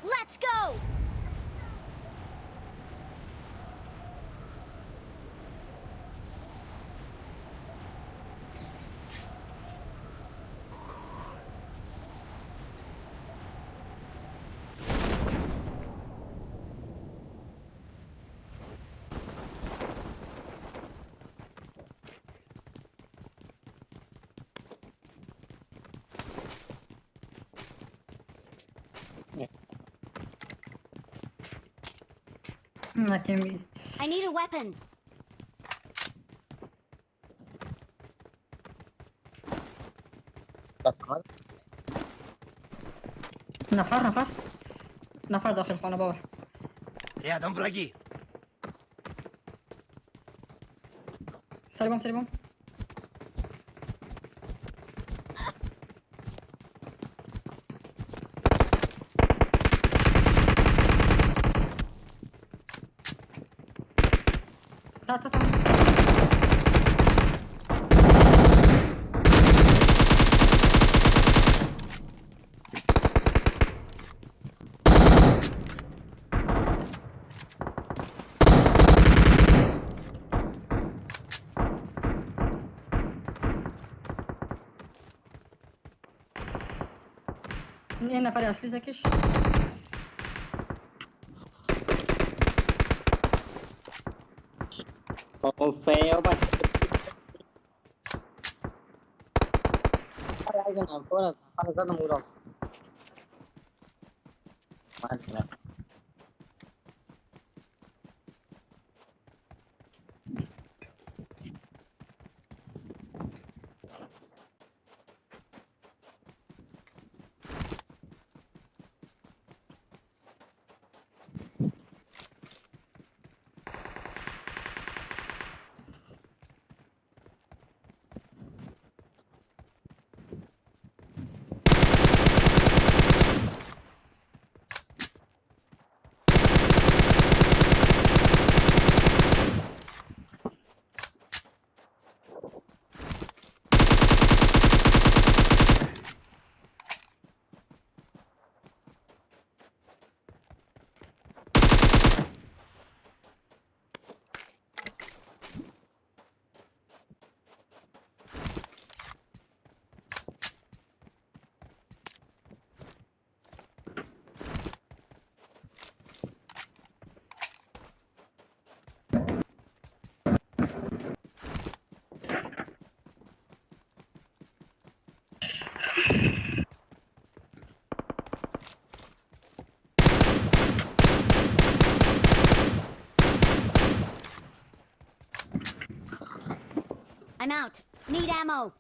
Let's go! На теме. I need a weapon. Нафар, нафар. Нафар дохил хона бобо. Рядом враги. Сари бом, сари бом. Та, та, та. Ин нафари аслӣ закиш. Фейл, I'm out. Need ammo.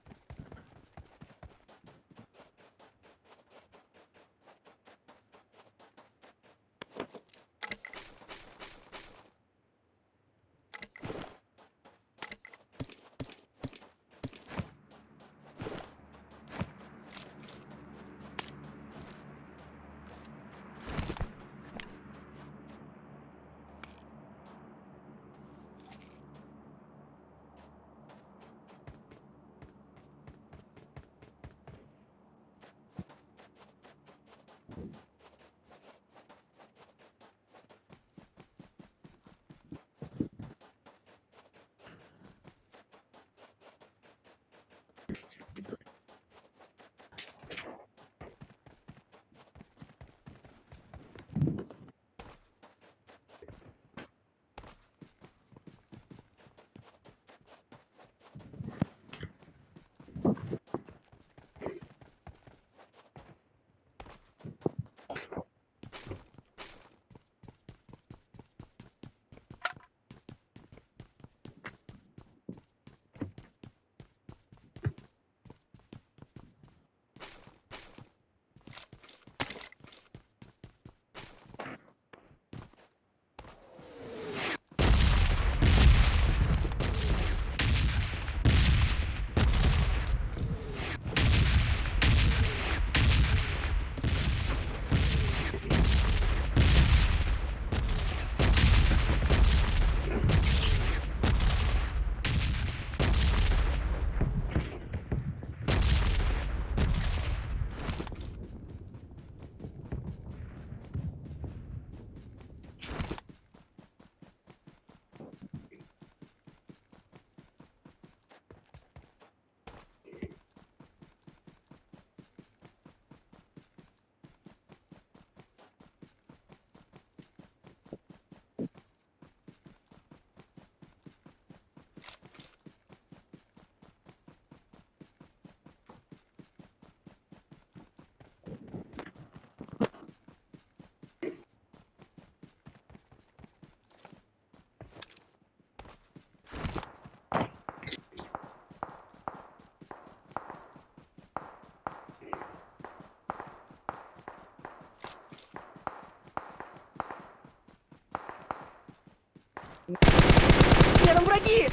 Рядом враги!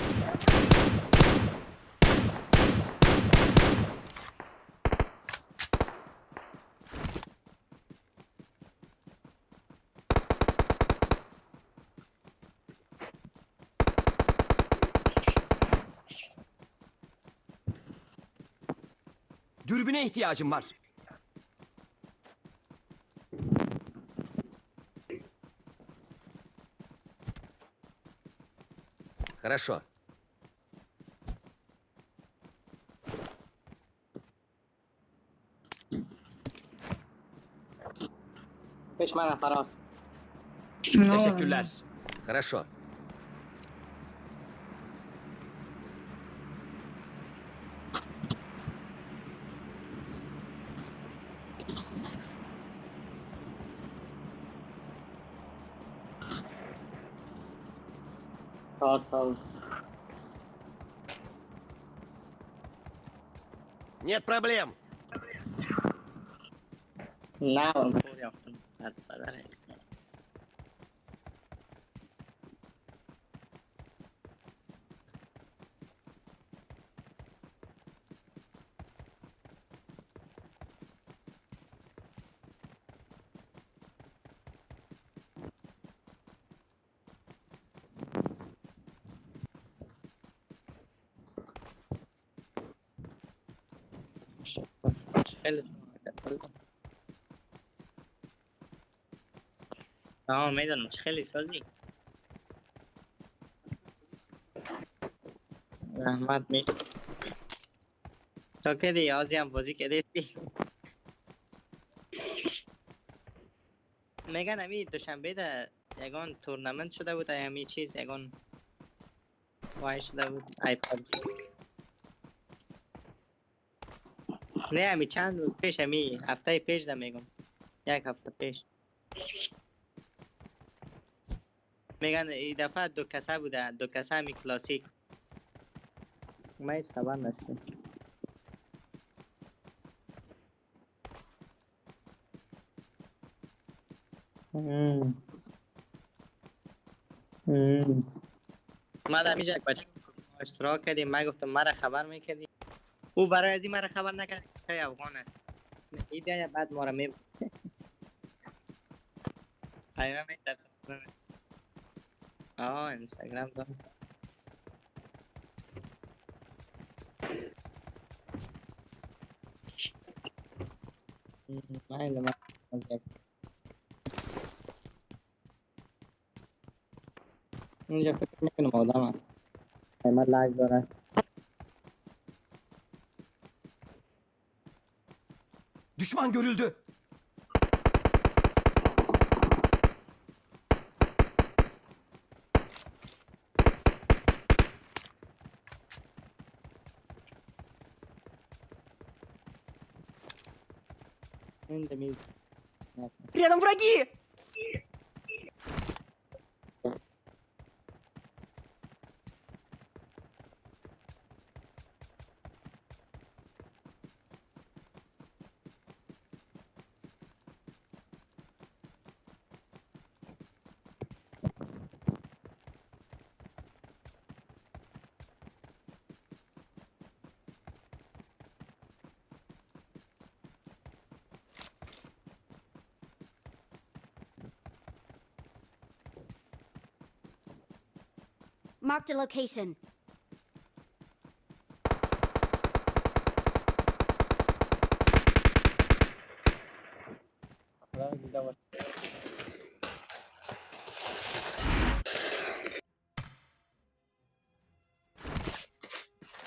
Dürbüne ihtiyacım var. Хорошо. Пеш мана Фароз. Teşekkürler. Хорошо. Sağ ol. Нет проблем. На, он ёфтам. Бадар. خیلی آه میدونم خیلی سازی رحمت می تو که دی آزی هم بازی کردی میگن امی دوشنبه ده یگان تورنمنت شده بود امی چیز یگان وای شده بود آیپاد نه امی چند روز پیش امی هفته پیش ده میگم یک هفته پیش میگن این دفعه دو کسه بوده دو کسه همی کلاسیک من هیچ خبر نشدم. ما در اینجا یک بچه اشتراک کردیم من گفتم مرا خبر میکردی او برای از این مرا خبر نکرد که افغان است این بیاید بعد ما را می پیام می‌داد. آه اینستاگرام دارم. من اینجا فکر میکنم آدم قیمت لگ داره. Düşman görüldü. این دمیز Рядом враги! Marked a location.